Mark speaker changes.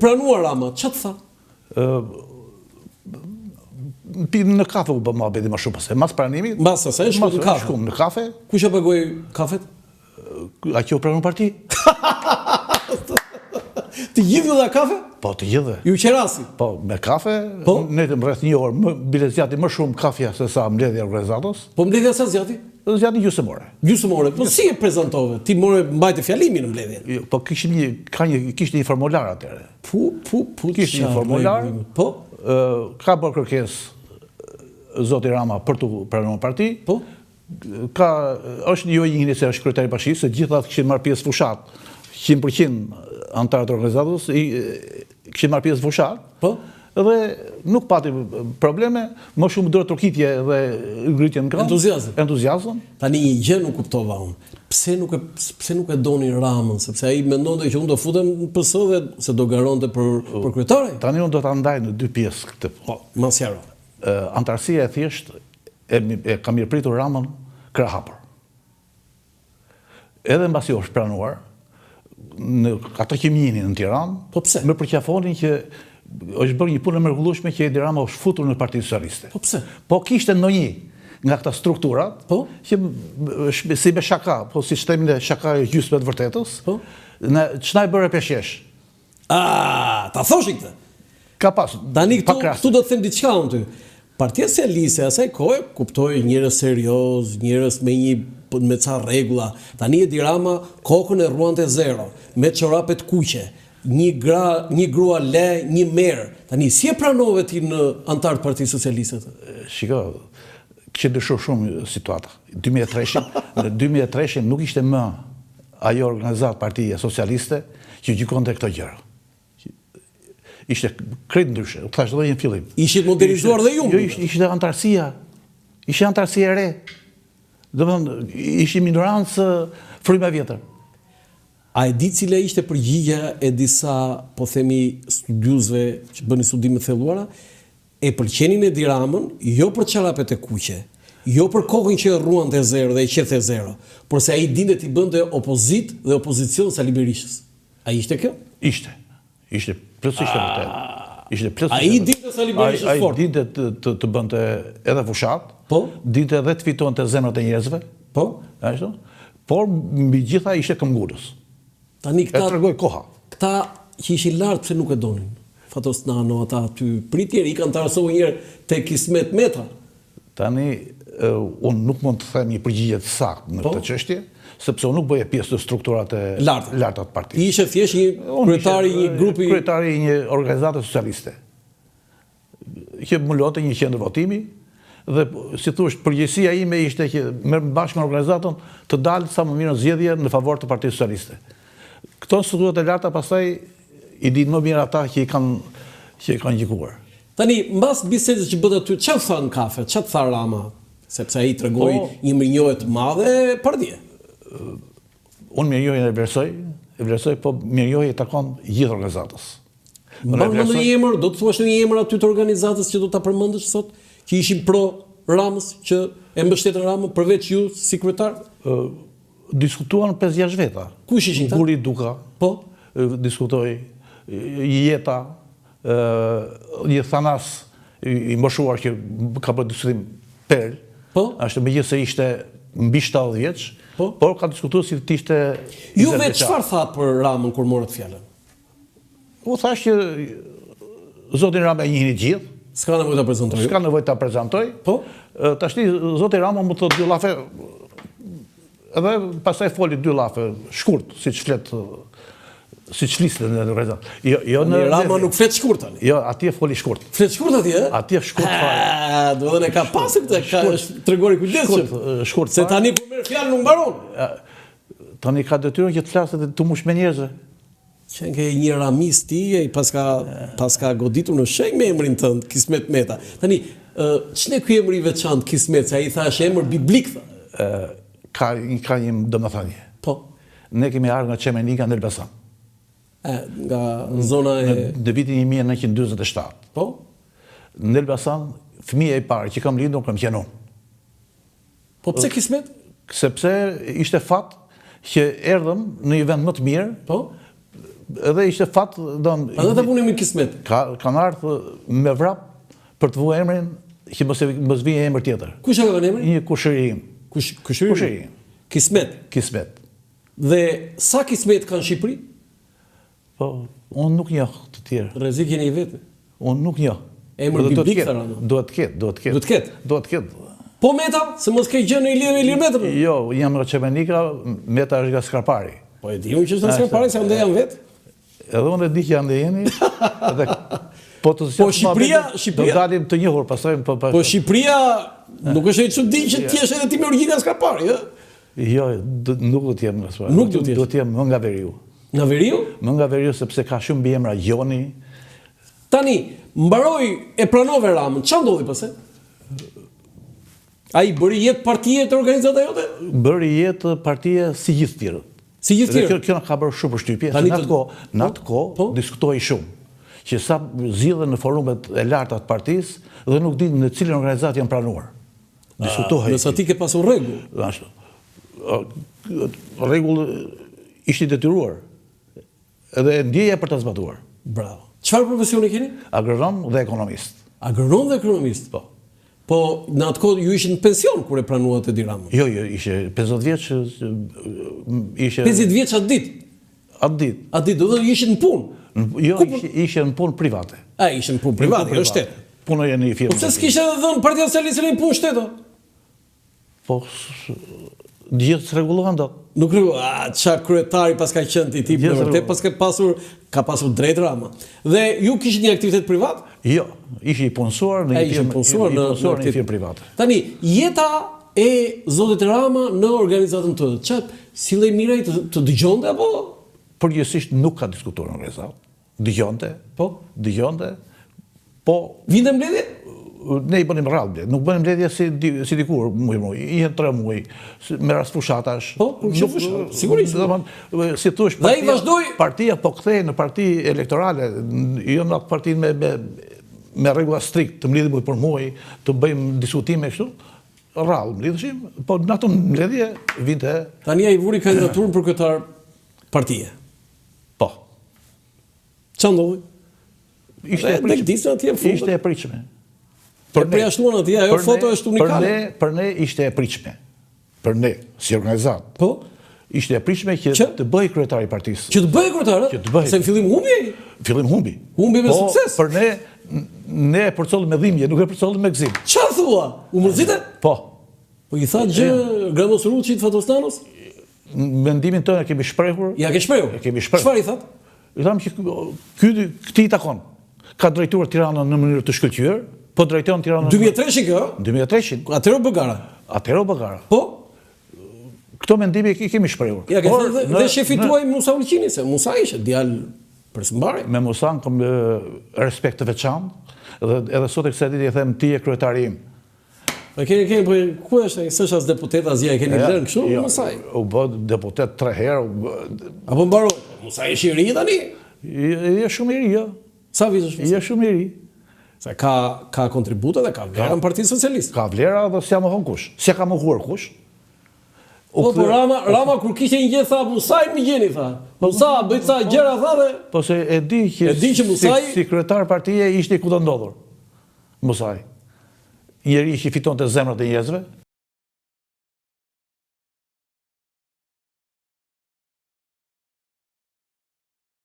Speaker 1: pranua Rama, ça të tha?
Speaker 2: Pi në kafe u bë muhabeti më shumë pastaj. Mas pranimit,
Speaker 1: Mbas asaj shkuat në kafe.
Speaker 2: Shkum në kafe.
Speaker 1: Kush e pagoi kafet?
Speaker 2: Ai që u pranu parti?
Speaker 1: Të gjithëve dha kafe?
Speaker 2: Po, të gjithëve.
Speaker 1: Ju qerasi?
Speaker 2: Po, me kafe, po? Ndejtëm rreth një orë, më, bile zgjati më shumë kafja se sa mbledhja e organizatës.
Speaker 1: Po mbledhja sa zgjati?
Speaker 2: Zgjati gjysmë ore.
Speaker 1: Gjysmë ore, po si e prezantove? Ti more mbajte fjalimin në mbledhje?
Speaker 2: Jo, po kishim një, ka një, kishte një formular atëherë.
Speaker 1: Pu, pu, pu,
Speaker 2: kishte një formular.
Speaker 1: Po?
Speaker 2: Ka bërë kërkesë zoti Rama për t'u pranuar parti.
Speaker 1: Po?
Speaker 2: Ka, është jo i njëjti se është kryetari i bashkisë, se gjithë ata kishin marrë pjesë fushatë, 100% anëtarët e organizatës i kishin marrë pjesë fushatë.
Speaker 1: Po.
Speaker 2: Dhe nuk pati probleme, më shumë duartrokitje dhe ngritje në këmbë.
Speaker 1: Entuziazëm.
Speaker 2: Entuziazëm.
Speaker 1: Tani një gjë nuk kuptova unë. Pse nuk e pse nuk e donin Ramën, sepse ai mendonte që unë do futem në PS dhe se do garonte për për kryetarin.
Speaker 2: Tani unë do ta ndaj në dy pjesë këtë.
Speaker 1: Po, ma sqaro.
Speaker 2: Anëtarësia e thjeshtë e, e ka mirëpritur Ramën krahhapur. Edhe mbasi është pranuar, në ata që më njihnin në Tiranë,
Speaker 1: po pse?
Speaker 2: Më përqafonin që është bërë një punë e mrekullueshme që Edi Rama është futur në Partinë Socialiste.
Speaker 1: Po pse?
Speaker 2: Po kishte ndonjë nga këta strukturat,
Speaker 1: po?
Speaker 2: që si me shaka, po siç themi ne shaka e gjysmë e të vërtetës,
Speaker 1: po?
Speaker 2: Në ç'na e bëre peshqesh?
Speaker 1: Ah, ta thoshin këtë.
Speaker 2: Ka pas.
Speaker 1: Tani këtu, këtu do të them diçka unë ty. Partia Socialiste asaj kohe kuptoj njerëz serioz, njerëz me një me ca rregulla. Tani Edi Rama kokën e rruante zero, me çorape të kuqe, një gra, një grua le, një merr. Tani si e pranove ti në anëtar të Partisë Socialiste
Speaker 2: atë? Shiko, kishte ndryshuar shumë situata. 2003-shin, në 2003-shin nuk ishte më ajo organizatë Partia Socialiste që gjykonte këto gjëra. Ishte krejt ndryshe, u thashë edhe në
Speaker 1: fillim. Ishit modernizuar dhe ju.
Speaker 2: Jo, ishte, ishte anëtarësia. Ishte anëtarësia e re. Domethënë, ishte minorancë fryma e vjetër.
Speaker 1: A e di cila ishte përgjigja e disa, po themi, studiuesve që bënin studime të thelluara? E pëlqenin Edi Ramën jo për çorapet e kuqe, jo për kokën që e rruante zero dhe e qethte zero, por se ai dinte t'i bënte opozitë dhe opozicion Sali Berishës. A ishte
Speaker 2: kjo? Ishte. Ishte plotësisht e vërtetë. Ishte plotësisht.
Speaker 1: Ai dinte Sali Berishës
Speaker 2: fort. Ai dinte të, të, të bënte edhe fushatë.
Speaker 1: Po.
Speaker 2: Dinte edhe të fitonte zemrat e njerëzve.
Speaker 1: Po.
Speaker 2: Ashtu. Por mbi gjitha ishte këmbgulës.
Speaker 1: Tani
Speaker 2: këta E tregoi koha.
Speaker 1: Këta që ishin lart pse nuk e donin? Fatos Nano ata aty prit njëherë ik anëtarësohu një herë te Kismet Meta.
Speaker 2: Tani unë nuk mund të them një përgjigje të saktë në këtë çështje, sepse unë nuk bëja pjesë në strukturat e
Speaker 1: larta,
Speaker 2: larta të
Speaker 1: partisë. Ti ishe thjesht një kryetar i një grupi
Speaker 2: kryetari i një organizate socialiste. që mbulonte një qendër votimi dhe si thuash përgjegjësia ime ishte që me bashkë me organizatën të dalë sa më mirë në zgjedhje në favor të Partisë Socialiste. Këto strukturat e larta pastaj i dinë më mirë ata që i kanë që i kanë gjykuar.
Speaker 1: Tani, mbas bisedës që bëtë aty, çfarë tha në kafe? Çfarë tha Rama? Sepse ai tregoi po, një mirënjohje të madhe pardje.
Speaker 2: Unë mirënjohjen e vlerësoj, e vlerësoj, po mirënjohja i takon gjithë organizatës.
Speaker 1: Mban mend ndonjë emër, do të thuash ndonjë emër aty të organizatës që do ta përmendësh sot, që ishin pro Ramës, që e mbështetën Ramën përveç ju si
Speaker 2: kryetar? Diskutuan 5-6 veta.
Speaker 1: Kush ishin
Speaker 2: këta? Guri Duka.
Speaker 1: Po.
Speaker 2: Diskutoi Jeta, një Thanas i moshuar që ka bërë diskutim perl.
Speaker 1: Po.
Speaker 2: Ashtu megjithëse ishte mbi 70 vjeç,
Speaker 1: po.
Speaker 2: por ka diskutuar si të ishte
Speaker 1: Ju vetë çfarë thatë për Ramën kur morët fjalën?
Speaker 2: U thashë që zotin Rama e njihni të
Speaker 1: gjithë. S'ka nevojë ta
Speaker 2: prezantoj. S'ka nevojë ta prezantoj.
Speaker 1: Po.
Speaker 2: Tashti zoti Rama mund të thotë dy llafe edhe pastaj foli dy llafe shkurt, siç flet siç fliste në organizatë.
Speaker 1: Jo, jo në Rama nuk flet shkurt
Speaker 2: tani. Jo, atje foli shkurt.
Speaker 1: Flet shkurt atje,
Speaker 2: ë? Atje shkurt
Speaker 1: fare. Do të thënë ka pasur këtë, ka është treguar i
Speaker 2: kujdesshëm. Shkurt, shkurt.
Speaker 1: Se tani kur merr fjalën nuk mbaron.
Speaker 2: Tani ka detyrën që të flasë dhe të mbushë me njerëz.
Speaker 1: Qenke një ramist ti, ai paska paska goditur në shenjë me emrin tënd, Kismet Meta. Tani, ë ç'ne ky emër i veçantë Kismet, se ai tha është emër biblik
Speaker 2: tha. Ë ka ka një domethënie.
Speaker 1: Po.
Speaker 2: Ne kemi ardhur nga Çermenika në Elbasan.
Speaker 1: E, nga zona e
Speaker 2: në, në vitin 1947.
Speaker 1: Po.
Speaker 2: Në Elbasan, fëmija i parë që kam lindur kam qenë unë.
Speaker 1: Po pse kismet?
Speaker 2: Sepse ishte fat që erdhëm në një vend më të mirë.
Speaker 1: Po.
Speaker 2: Edhe ishte fat, do
Speaker 1: në... A dhe ta punë me kismet?
Speaker 2: Ka, kanë ardhë me vrap për të vu emrin, që mos, mos vijë emër tjetër.
Speaker 1: Kush e ka vënë emrin?
Speaker 2: Një kushëri im.
Speaker 1: Kush, kushëri?
Speaker 2: Kushëri im.
Speaker 1: Kismet?
Speaker 2: Kismet.
Speaker 1: Dhe sa kismet ka në Shqipëri?
Speaker 2: Po, unë nuk njoh të tjerë.
Speaker 1: Rrezik jeni i vetmi.
Speaker 2: Unë nuk njoh.
Speaker 1: Emër biblik tha Rama.
Speaker 2: Duhet të ketë, duhet të ketë.
Speaker 1: Duhet të ketë.
Speaker 2: Duhet të ketë.
Speaker 1: Po Meta, se mos ke gjë në lidhje me Ilir Metën?
Speaker 2: Jo, jam nga Çermenika, Meta është nga Skrapari.
Speaker 1: Po e di unë që është nga Skrapari, se andej jam vetë.
Speaker 2: Edhe unë e di që andej jeni. Edhe po të
Speaker 1: Po Shqipëria, Shqipëria
Speaker 2: do dalim të njohur pastaj
Speaker 1: po po. Po Shqipëria nuk është e çudi që të jesh edhe ti me origjinë nga Skrapari, ë?
Speaker 2: Jo, nuk do të jem nga
Speaker 1: Skrapari. Nuk do të
Speaker 2: jesh. Do të jem më nga veriu.
Speaker 1: Nga veriu?
Speaker 2: Më nga veriu sepse ka shumë mbiemra Gjoni.
Speaker 1: Tani, mbaroi e pranove Ramën. Ça ndodhi pastaj? Ai bëri jetë partie te organizata jote?
Speaker 2: Bëri jetë partie si gjithë tjerët.
Speaker 1: Si gjithë tjerët.
Speaker 2: Kjo, kjo na ka bërë shumë përshtypje, se në atë kohë, në atë kohë po? diskutohej shumë që sa zgjidhen në forumet e larta të partisë dhe nuk dinë në cilën organizatë janë pranuar.
Speaker 1: Diskutohej. Nëse ti ke pasur
Speaker 2: rregull. Ashtu. Rregull ishte i detyruar. Edhe e ndjeja për ta zbatuar.
Speaker 1: Bravo. Çfarë profesioni keni?
Speaker 2: Agronom dhe ekonomist.
Speaker 1: Agronom dhe ekonomist?
Speaker 2: Po.
Speaker 1: Po, në atë kohë ju ishit në pension kur e pranuat Edi Ramën?
Speaker 2: Jo, jo, ishe 50 vjeç,
Speaker 1: ishe 50 vjeç atë ditë.
Speaker 2: Atë ditë.
Speaker 1: Atë ditë, do të thotë ishit në
Speaker 2: punë. Jo, ishe, ishe në punë private.
Speaker 1: A, ishe në punë private, jo shtet.
Speaker 2: Punoja në një
Speaker 1: firmë. Po pse s'kishte dhënë Partia Socialiste në punë shtet?
Speaker 2: Po, gjithë s'rregullohen
Speaker 1: dot. Nuk rregullo, a, ça kryetari paska qenë ti tip, në vërtet paska pasur, ka pasur drejt Rama. Dhe ju kishit një aktivitet privat?
Speaker 2: Jo, ishe i punësuar në një
Speaker 1: firmë, punësuar
Speaker 2: në, në një firmë private.
Speaker 1: Tani, jeta e zotit Rama në organizatën tënde, ça sillej mirë ai të, të dëgjonte apo?
Speaker 2: Përgjithësisht nuk ka diskutuar në organizatë. Dëgjonte,
Speaker 1: po,
Speaker 2: dëgjonte, po...
Speaker 1: Vinte mbledhje?
Speaker 2: Ne i bënim rrallë mbledhje, nuk bënim mbledhje si, si dikur, muaj muaj, një herë tre muaj, me rast
Speaker 1: fushatash. Po, kur kishte fushatë, sigurisht.
Speaker 2: Domethënë, si thuash, partia,
Speaker 1: vazhdoi...
Speaker 2: partia po kthehej në parti elektorale, jo në atë parti me, me, me rregulla strikt, të mblidhim muaj për muaj, të bëjmë diskutime kështu, rrallë
Speaker 1: mblidheshim,
Speaker 2: po në ato mbledhje vinte...
Speaker 1: Tani ai vuri kandidaturën për kryetar partie.
Speaker 2: Po.
Speaker 1: Ça ndodhi?
Speaker 2: Ishte e pritshme. Atje në Ishte e pritshme.
Speaker 1: Për ne, përjashtuan atje, ajo foto është
Speaker 2: unikale. Për ne, për ne ishte e pritshme. Për ne, si organizatë.
Speaker 1: Po?
Speaker 2: Ishte e pritshme që, që? të bëhej kryetari i partisë.
Speaker 1: Që të bëhej kryetari?
Speaker 2: Që të bëhej.
Speaker 1: Se në fillim humbi?
Speaker 2: Fillim humbi.
Speaker 1: Humbi me po, sukses.
Speaker 2: Për ne, ne e përcollëm me dhimbje, nuk e përcollëm me
Speaker 1: gëzim. Ça thua? U mërzite?
Speaker 2: Po.
Speaker 1: Po i tha gjë Gramoz Ruçit, Fatos Nanos?
Speaker 2: Mendimin tonë e kemi shprehur.
Speaker 1: Ja ke shprehur?
Speaker 2: E kemi shprehur.
Speaker 1: Çfarë i thatë?
Speaker 2: I thamë që ky këtij i takon. Ka drejtuar Tiranën në mënyrë të shkëlqyer, po drejton
Speaker 1: Tiranën. 2003-shin
Speaker 2: kjo? 2003-shin.
Speaker 1: Atëherë u bë gara.
Speaker 2: Atëherë u bë gara.
Speaker 1: Po?
Speaker 2: Këto mendime i kemi shprehur.
Speaker 1: Ja ke thënë dhe, dhe shefi tuaj Musa Ulqini se Musa ishte djalë për së mbari.
Speaker 2: Me Musan kam respekt të veçantë dhe edhe sot e kësaj dite i them ti je kryetari im.
Speaker 1: E keni, keni, po ku është ai? S'është as deputet asgjë, e keni lënë kështu
Speaker 2: jo, Musai. U bë deputet tre herë.
Speaker 1: Apo mbaroi. Musai është i ri tani?
Speaker 2: Jo shumë i ri, jo.
Speaker 1: Sa vjeç është?
Speaker 2: Jo shumë i ri.
Speaker 1: Se ka ka kontribute dhe ka vlera në Partinë
Speaker 2: Socialiste. Ka vlera dhe s'ia mohon kush. S'ia ka mohuar kush.
Speaker 1: Po, po Rama, Rama kur kishte një gjë tha Musai më gjeni tha. Musa bëj ca gjëra tha dhe
Speaker 2: Po se e di që
Speaker 1: e di që
Speaker 2: Musai si, si kryetar partie ishte i kudondodhur. Musai. Njeri që fitonte zemrat e njerëzve.